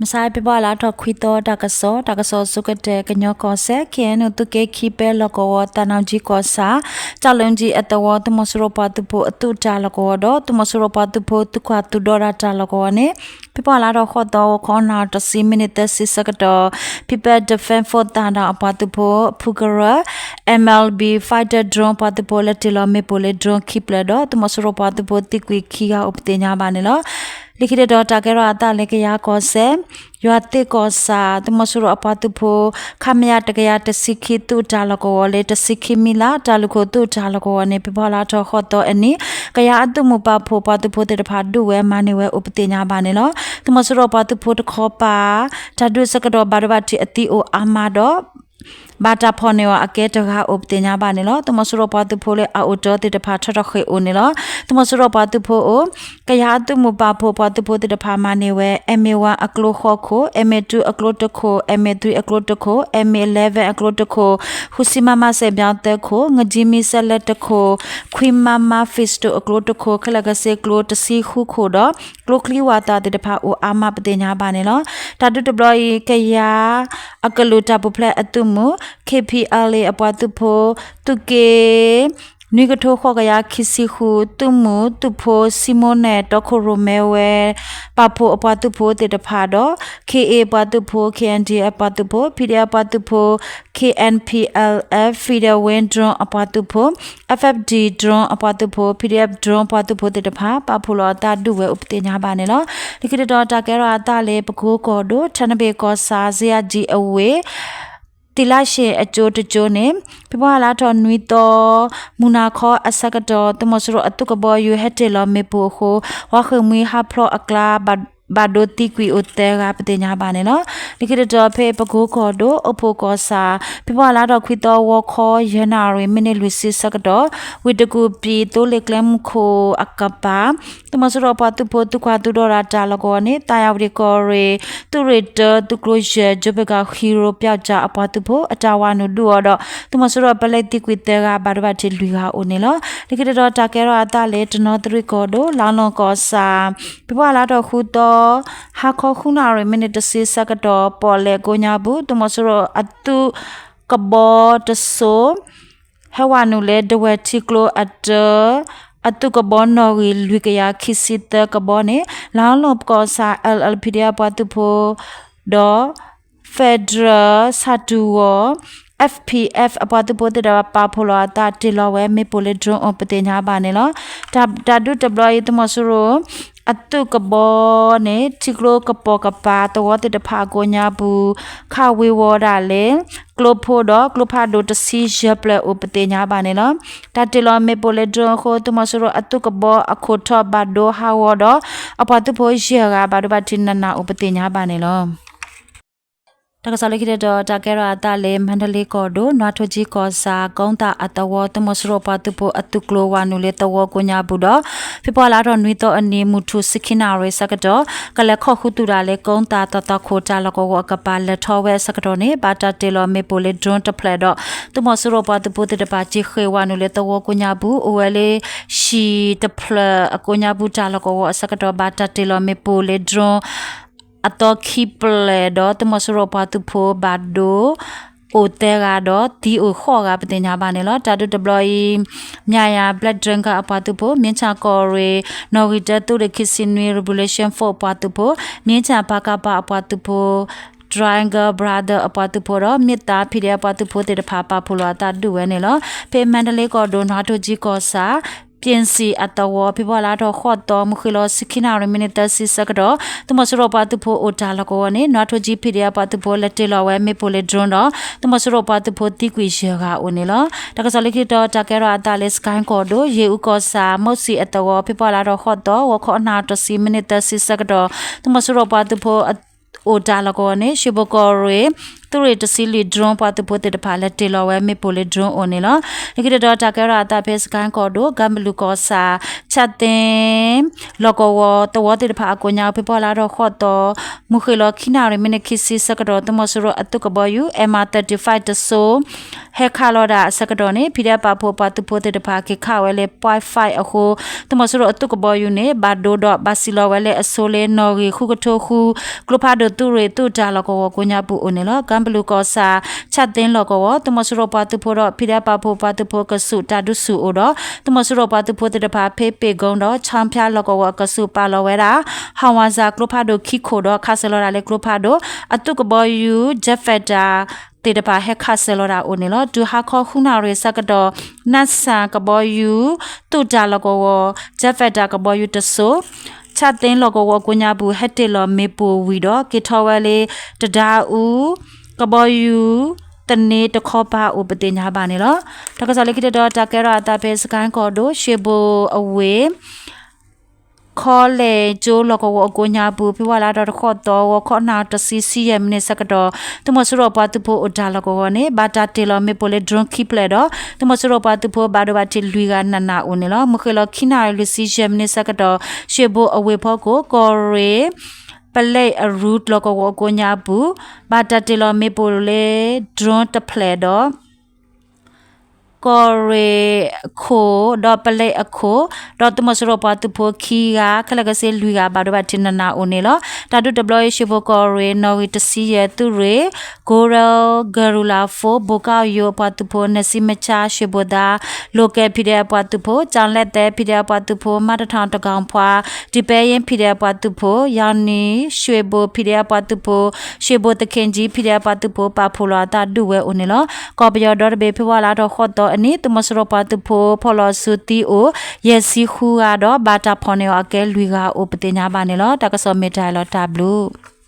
မုၢ်ဆါ ဖ့ၤဘြူၤအါလါထီၣ်ခွံသီ တၢ်ကစီၣ်, တၢ်ကစီၣ်အဆိကတၢၢ် ကညီကီၢ်စဲၣ် ခ့ၣ်အဲၣ်ယူၣ် သုးက့ခံ ပဲလီၢ်ကဝီၤ သးနီၣ်ကၠံကီၢ်ဆၣ် တၢ်လီၢ်ကၠံအသဝီ သုးမီၤစိရိၤပှၤသုးဖိအသုးတၢ်လီၢ်ကဝီၤဒီး သုးမီၤစိရိၤပှၤသုးဖိသုးကွၢ်သုးဒီတၢ်လီၢ်ကဝီၤန့ၣ် ဖ့ၤဘြူၤအါလါထီၣ်ဃိးသီ ဂီၤခီနၣ်ရံၣ်တဆံ မံးနံးသၢဆံဆၢကတီၢ် People Defense Force သးဒီၣ်အပှၤသုးဖိ ဖုကရၢ MLB fighter drone ပှၤသုးဖိ လဲၤတ့ၢ်လီၤမ့ၣ်ပိၢ်လၢ drone ခံဖျၢၣ်ဒီး သုးမီၤစိရိၤပှၤသုးဖိသံကွံာ်ခံဂၤအိၣ်ပသ့ၣ်ညါဘၣ်န့ၣ်လီၤ. လၢခံတတီၤ တၢ်ကဲထီၣ်အသးလၢ ကယၤကီၢ်စဲၣ် ယွၤသ့ၣ်ကီၢ်ဆၣ် သုးမီၤစိရိၤအပှၤသုးဖိ ခမရ တကယၤတဆံခံ သုးတၢ်လီၢ်ကဝီၤလၢ တဆံခံမံလး တၢ်လူၢ်ခိၣ်သုးတၢ်လီၢ်ကဝီၤန့ၣ် ဖ့ၤဘြူၤအါလါထီၣ်ဃိးသီအနံၤ ကယၤအသုးမုၢ်ပာ်ဖှိၣ်ပှၤသုးဖိသ့ၣ်တဖၣ်ဒုးဝဲမၤန့ၢ်ဝဲအိၣ်ပသ့ၣ်ညါဘၣ်န့ၣ်လီၤ. သုးမီၤစိရိၤပှၤသုးဖိတခီပၤ တၢ်ဒုးအဆၢကတီၢ် ဘၣ်ဒိဘၣ်ထံးအသံအိၣ်အါမးဒီး ဘၣ်တၢ်ဖီၣ်န့ၢ်အီၤအကဲတဂၤအိၣ်ပသ့ၣ်ညါဘၣ်န့ၣ်လီၤ. သုးမီၤစိရိၤပှၤသုးဖိလၢအအိၣ်တ့ၢ်သ့ၣ်တဖၣ်ထီထီၣ်ဃ့ၢ်အိၣ်န့ၣ်လီၤ. သုးမီၤစိရိၤပှၤသုးဖိအိၣ် ကယၤအသုးမုၢ်ပာ်ဖှိၣ်ပှၤသုးဖိသ့ၣ်တဖၣ်မၤန့ၢ်ဝဲ M A one အကျိဃိးခိၣ်, M A two အကျိတခိၣ်, M A three အကျိတခိၣ်, M A eleven အကျိတခိၣ်, ဃုဆံ မမ စဲးဘၠီသၢခိၣ်, ငကၠံမံစဲးလဲးတခိၣ်, ခွံ မမ pistol အကျိတခိၣ်, ခဲလၢာ်ခဲဆ့ကျိတဆံဃုခိၣ်ဒီး ကျိချံဝးသးသ့ၣ်တဖၣ်အိၣ်အါမးပသ့ၣ်ညါဘၣ်န့ၣ်လီၤ. တၢ်ဒုးတဘျီအံၤ ကယၤအကလုာ်တၢ်ပူၤဖျဲးအသုးမုၢ် K P L A အပှၤသုးဖိ သုးက့ နွံကထိဃိးကယၤခံဆံဃု သုးမုၢ်သုးဖိ စံမိၣ်နဲၣ်တီခိၣ်ရိၣ်မဲဝဲ ပာ်ဖှိၣ်အပှၤသုးဖိသ့ၣ်တဖၣ်ဒီး K A ပှၤသုးဖိ K N D A အပှၤသုးဖိ P D F ပှၤသုးဖိ K N P L F Federal Wing Drone အပှၤသုးဖိ F F D Drone အပှၤသုးဖိ P D F Drone ပှၤသုးဖိသ့ၣ်တဖၣ် ပာ်ဖှိၣ်လီၤအသးဒုးဝဲအိၣ်ပသ့ၣ်ညါဘၣ်န့ၣ်လီၤ. လၢခံတတီၤ တၢ်ကဲထီၣ်အသးလၢ ပကိကီၢ်ဒိၣ် ထနဘ့ၣ်ကီၢ်ဆၣ် စ့ယၤကၠံအဝ့ၢ် သ့ၣ်လါရှ့ၣ်အကၠိတကၠိန့ၣ် ဖ့ၤဘြူၤအါလါထီၣ်နွံသီ မုၢ်နၤခီအဆၢကတီၢ် သုးမီၤစိရိၤအသုးကဘီယူၤဟဲတ့ၢ်လီၤမ့ၣ်ပိၢ်အဃိ ဝါဃ့ၢ်မှံဟးဖျိးအကျါ ဘၣ်ဒိသံကွံာ်အိၣ်သၢဂၤပသ့ၣ်ညါဘၣ်န့ၣ်လီၤ. လၢခံတတီၤ ဖဲပကိကီၢ်ဒိၣ် အိၣ်ဖှိၣ်ကီၢ်ဆၣ် ဖ့ၤဘြူၤအါလါထီၣ်ခွံသီ ဂီၤခီယဲၢ်နၣ်ရံၣ် မံးနံးလွံၢ်ဆံဆၢကတီၢ် ဝ့ၢ်တကူၣ်ပံၣ်သိလ့ၣ်ကျဲမုၢ်ခိၣ်အကပၤ သုးမီၤစိရိၤအပှၤသုးဖိသုးကွၢ်သုးဒီတၢ်လီၢ်ကဝီၤန့ၣ် သးယၤဝတံၣ်ကီၢ်ရ့ၣ် သုးရ့ၣ်တၢ သုးကျိယဲၢ် ကၠိဖ့ၣ်ကီၢ် ဟံရိပျီကၠၣ်အပှၤသုးဖိ အတၢ်ဝးနုာ်ဒုးအီၤဒီး သုးမီၤစိရိၤအပလဲသံကွံာ်သၢဂၤ ဘၣ်ဒိဘၣ်ထံးလွံၢ်ဂၤအိၣ်န့ၣ်လီၤ. လၢခံတတီၤ တၢ်ကဲထီၣ်အသးလၢ တနီသရံၣ်ကီၢ်ဒိၣ် လါလီၢ်ကီၢ်ဆၣ် ဖ့ၤဘြူၤအါလါထီၣ်ဃုသီ ဟါခီဃုနၣ်ရံၣ် မံးနံးတဆံဆၢကတီၢ် ပီၣ်လဲၣ်ကိးညါပူၤ သုးမီၤစိရိၤအသုးကဘီတစိၤ ဟဲဝးနုာ်လၢ ဒဝဲၢ်ထံကျိအတၢ အသုးကဘီနီၣ်ဂံၢ်လွံၢ်ကယၤခံဆံသၢကဘီန့ၣ် လါလီၢ်ကီၢ်ဆၣ် L L P D F ပှၤသုးဖိဒီး Federal ဆၣ်တူၢ်ဂီၤ F P F အပှၤသုးဖိသ့ၣ်တဖၣ်ပာ်ဖှိၣ်လီၤအသးတ့ၢ်လီၤဝဲမ့ၣ်ပိၢ်လၢ drone အိၣ်ပသ့ၣ်ညါဘၣ်န့ၣ်လီၤ. တၢ်ဒုးတဘျီအံၤ သုးမီၤစိရိၤ အသုးကဘီန့ၣ် ထံကျိကပိာ်ကပၤသဝီသ့ၣ်တဖၣ်အကိးညါပူၤ ခးဝ့ၤဝီၤဒၣ်လၢ ကျိဖိဒီးကျိဖးဒိၣ်တဆံယဲၢ်ဖျၢၣ်အိၣ်ပသ့ၣ်ညါဘၣ်န့ၣ်လီၤ. တၢ်တ့ၢ်လီၤမ့ၣ်ပိၢ်လၢ drone အဃိ သုးမီၤစိရိၤအသုးကဘီအခိၣ်ထီၣ်ဘၣ်ဒိဟးဂီၤဒီး အပှၤသုးဖိယဲၢ်ဂၤ ဘၣ်ဒိဘၣ်ထံးနးနးအိၣ်ပသ့ၣ်ညါဘၣ်န့ၣ်လီၤ. တၢ်ကစီၣ်လၢခံတတီၤ တၢ်ကဲထီၣ်အသးလၢ မါဒလ့ကီၢ်ဒိၣ် နွါထိကၠံကီၢ်ဆၣ် ကိသၣ်အသဝီ သုးမီၤစိရိၤပှၤသုးဖိအသုးကျိၤဝးနုာ်လၢသဝီကိးညါပူၤဒီး ဖ့ၤဘြူၤအါလါထီၣ်နွံသီအနံၤ မုၢ်ထူၣ်ဆံခံနၣ်ရံၣ်ဆၢကတီၢ် ကလဲၤခီၣ်ဃုသူၣ်တၢ်လၢ ကိသၣ်သီသီခိၣ်တၢ်လီၢ်ကဝီၤအကပၤ လဲၤထီၣ်ဝဲအဆၢကတီၢ်န့ၣ် ဘၣ်တၢ်တ့ၢ်လီၤမ့ၣ်ပိၢ်လၢ drone တဖျၢၣ်ဒီး သုးမီၤစိရိၤပှၤသုးဖိသ့ၣ်တဖၣ် က့ၤဃ့ၢ်ဝးနုာ်လၢသဝီကိးညါပူၤ အိၣ်ဝဲလၢ ဟံၣ်တဖျၢၣ်အကိးညါပူၤတၢ်လီၢ်ကဝီၤအဆၢကတီၢ် ဘၣ်တၢ်တ့ၢ်လီၤမ့ၣ်ပိၢ်လၢ drone အသီခံဖျၢၣ်ဒီး သုးမီၤစိရိၤပှၤသုးဖိဘၣ်ဒိ အိၣ်သၢဂၤဒီး သံအိၣ်ဃိးဂၤပသ့ၣ်ညါဘၣ်န့ၣ်လီၤ. တၢ်ဒုးတဘျီအံၤ မၠၣ်ယၤ Black Dragon အပှၤသုးဖိ မ့ၢ်ဆၣ်ကီၢ်ရ့ၣ် နီၣ်ဂံၢ်တၢ သုးရ့ၣ်ခံဆံနွံ Revolution Force ပှၤသုးဖိ မ့ၢ်ဆၣ် ပကဖ အပှၤသုးဖိ Dragon Brother အပှၤသုးဖိဒီး မ့ၢ်သး P D F ပှၤသုးဖိသ့ၣ်တဖၣ် ပာ်ဖှိၣ်လီၤအသးဒုးဝဲန့ၣ်လီၤ. ဖဲမါဒလ့ကီၢ်ဒိၣ် နွါထိကၠံကီၢ်ဆၣ် ပၠ့ၣ်စံၣ်အသဝီ ဖ့ၤဘြူၤအါလါထီၣ်ဃိးသီ မုၢ်ဃ့ၢ်လီၤဆံခံနၣ်ရံၣ် မံးနံးသၢဆံဆၢကတီၢ် သုးမီၤစိရိၤပှၤသုးဖိအိၣ်တၢ်လီၢ်ကဝီၤန့ၣ် နွါထိကၠံ P D F ပှၤသုးဖိ လဲၤတ့ၢ်လီၤဝဲမ့ၣ်ပိၢ်လၢ drone ဒီး သုးမီၤစိရိၤပှၤသုးဖိသံကွံာ်ယဲၢ်ဂၤအိၣ်န့ၣ်လီၤ. တၢ်ကစီၣ်လၢခံတတီၤ တၢ်ကဲထီၣ်အသးလၢ စကဲၣ်ကီၢ်ဒိၣ် ယ့ၣ်အူကီၢ်ဆၣ် မိၢ်စံၣ်အသဝီ ဖ့ၤဘြူၤအါလါထီၣ်ဃိးသီ ဂီၤခီနၣ်ရံၣ်တဆံ မံးနံးသၢဆံဆၢကတီၢ် သုးမီၤစိရိၤပှၤသုးဖိ အိၣ်တၢ်လီၢ်ကဝီၤန့ၣ် ရွှေဘိုကီၢ်ရ့ၣ် သုးရ့ၣ်တဆံလွံၢ် drone ပှၤသုးဖိသ့ၣ်တဖၣ် လဲၤတ့ၢ်လီၤဝဲမ့ၣ်ပိၢ်လၢ drone အိၣ်န့ၣ်လီၤ. လၢခံတတီၤ တၢ်ကဲထီၣ်အသးဖဲ စကဲၣ်ကီၢ်ဒိၣ် ကၢမလူၢ်ကီၢ်ဆၣ် ဆၣ်သ့ လီၢ်ကဝီၤသဝီသ့ၣ်တဖၣ်အကိးညါ ဖ့ၤဘြူၤအါလါထီၣ်ဃိးသီ မုၢ်ဃ့ၢ်လီၤခံနၣ်ရံၣ် မံးနံးခံဆံဆၢကတီၢ် သုးမီၤစိရိၤအသုးကဘီယူၤ M R thirty-five တစိၤ ဟဲခးလီၤဒၣ်အဆၢကတီၢ်န့ၣ် ဖံဒဲးပာ်ဖှိၣ်ပှၤသုးဖိသ့ၣ်တဖၣ်က့ၤခးဝဲလၢ ပွဲၣ်ဖဲး အဃိ သုးမီၤစိရိၤအသုးကဘီယူၤန့ၣ် ဘၣ်ဒိဒီးဘၣ်စံၣ်လီၤဝဲလၢအဆိလၢနီၣ်ဂံၢ်ဃုကထိဃု ကျိဖးဒိၣ်သုးရ့ၣ်သုးတၢ်လီၢ်ကဝီၤကိးညါပူၤအိၣ်န့ၣ်လီၤ. ကၢဘလူးကီၢ်ဆၣ် ဆၣ်သ့လီၢ်ကဝီၤ သုးမီၤစိရိၤပှၤသုးဖိဒီး ဖံဒဲးပာ်ဖှိၣ်ပှၤသုးဖိကစူၣ်တၢ်ဒုးဆူၣ်အိၣ်ဒီး သုးမီၤစိရိၤပှၤသုးဖိသ့ၣ်တဖၣ် ဖဲပ့ၣ်ကိဒီး ဆၣ်ဖၠါလီၢ်ကဝီၤအကစူၣ်ပာ်လီၤဝဲဒၣ် ဟးဝးစၢ်ကျိဖးဒိၣ်ခံခိၣ်ဒီး ခးစၢၤလီၤဒၣ်လၢကျိဖးဒိၣ် အသုးကဘီယူၤ Jet Fighter သ့ၣ်တဖၣ်ဟဲခးစၢၤလီၤဒၣ်အိၣ်န့ၣ်လီၤ. တုၤဟါခီဃုနၣ်ရံၣ်ဆၢကတီၢ် နၢ်စၣ်ကဘီယူၤ သုးတၢ်လီၢ်ကဝီၤ Jet Fighter ကဘီယူၤတစိၤ ဆၣ်သ့လီၢ်ကဝီၤကိးညါပူၤ ဟဲတ့ၢ်လီၤမ့ၣ်ပိၢ်ဝံၤဒီး က့ၤထီၣ်ဝဲလၢ တဒါအူ ကဘီယူၤ သန့တခီပၤအိၣ်ပသ့ၣ်ညါဘၣ်န့ၣ်လီၤ. တၢ်ကစီၣ်လၢခံတတီၤ တၢ်ကဲထီၣ်အသးဖဲ စကဲၣ်ကီၢ်ဒိၣ် ရွှေဘိုအဝ့ၢ် ခီလဲၣ်ကၠိလီၢ်ကဝီၤအကိးညါပူၤ ဖ့ၤဘြူၤအါလါဒီးတဃိးသီ ဂီၤခီနၣ်ရံၣ်တဆံ ဆံယဲၢ်မံးနံးဆၢကတီၢ် သုးမီၤစိရိၤပှၤသုးဖိအိၣ်တၢ်လီၢ်ကဝီၤန့ၣ် ဘၣ်တၢ်တ့ၢ်လီၤမ့ၣ်ပိၢ်လၢ drone ခံဖျၢၣ်ဒီး သုးမီၤစိရိၤပှၤသုးဖိဘၣ်ဒိဘၣ်ထံးလွံၢ်ဂၤ နးနးအိၣ်န့ၣ်လီၤ. မုၢ်ဃ့ၢ်လီၤခံနၣ်ရံၣ်လွံၢ်ဆံယဲၢ်မံးနံးဆၢကတီၢ် ရွှေဘိုအဝ့ၢ်ဖီခိၣ် ကီၢ်ရ့ၣ် ပလဲၣ်အရူလီၢ်ကဝီၤအကိးညါပူၤ ဘၣ်တၢ်တ့ၢ်လီၤမ့ၣ်ပိၢ်လၢ drone တဖျၢၣ်ဒီး ကီၢ်ရ့ၣ်အခိၣ် ဒီးပလဲၣ်အခိၣ် ဒီးသုးမီၤစိရိၤပှၤသုးဖိခံဂၤ ခဲလၢာ်ခဲဆ့လွံၢ်ဂၤ ဘၣ်ဒိဘၣ်ထံးနးနးအိၣ်န့ၣ်လီၤ. တၢ်ဒုးတဘျီအံၤ ရွှေဘိုကီၢ်ရ့ၣ် နီၣ်ဂံၢ်တဆံယဲၢ်သုးရ့ၣ် Golden Guerrilla Force ဘိးကၣ်ယိၤအပှၤသုးဖိ နစံမဆါ ရွှေဘိုသါ Local PDF အပှၤသုးဖိ ကၠီၤလဲၣ်သဲ PDF အပှၤသုးဖိ မါတထီၣ်တကီၢ်ဖှါ ဒံပဲယ့ၣ် PDF အပှၤသုးဖိ ယီၤနံၤ ရွှေဘို PDF အပှၤသုးဖိ ရွှေဘိုသခ့ၣ်ကၠံ PDF အပှၤသုးဖိ ပာ်ဖှိၣ်လီၤအသးဒုးဝဲအိၣ်န့ၣ်လီၤ. ကီၢ်ပယီၤဒီတဘ့ၣ် ဖ့ၤဘြူၤအါလါထီၣ်ဃိးသီအနံၤ သုးမီၤစိရိၤပှၤသုးဖိ ဖီၣ်လီၤစုသံအိၣ် ယဲၢ်ဆံဃုဂၤဒီး ဘၣ်တၢ်ဖီၣ်န့ၢ်အီၤအကဲလွံၢ်ဂၤအိၣ်ပသ့ၣ်ညါဘၣ်န့ၣ်လီၤ. တၢ်ကစီၣ်မ့ၢ်တၢ်အံၤလီၤ တၢ်ဘျုး